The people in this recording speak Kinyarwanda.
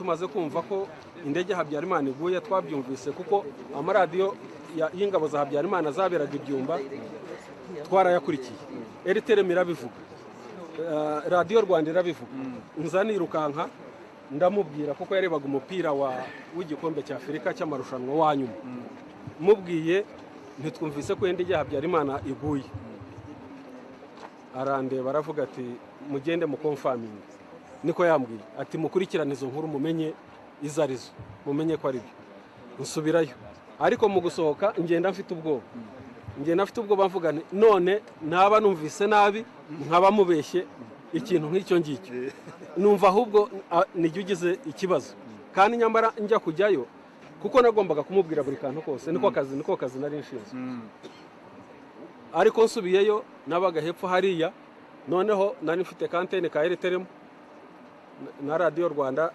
Tumaze kumva ko indege ya Habyarimana iguye, twabyumvise kuko amaradiyo y'ingabo za Habyarimana zaberaga ibyumba twarayakurikiye. RTLM irabivuga, Radiyo Rwanda irabivuga. Nza nirukanka ndamubwira, kuko yarebaga umupira w'igikombe cya Afurika cy'amarushanwa wa nyuma. Mubwiye ntitwumvise ko indege ya Habyarimana iguye. Arandeba aravuga ati: "Mugende muconfirminge." Niko yambwiye, ati: "Mukurikirane izo nkuru, mumenye izo arizo, mumenye ko ari byo." Nsubirayo, ariko mu gusohoka ngenda mfite ubwoba, ngenda mfite ubwoba, mvuga nti: "None naba numvise nabi, nkaba mubeshye ikintu nk'icyo ngicyo?" Numva ahubwo nijya ugize ikibazo, kandi nyamara njya kujyayo kuko nagombaga kumubwira buri kantu kose, niko kazi nari nshinzwe. Ariko nsubiyeyo, nabaga hepfo hariya, noneho nari mfite ka antenne ka RTLM na Radiyo Rwanda.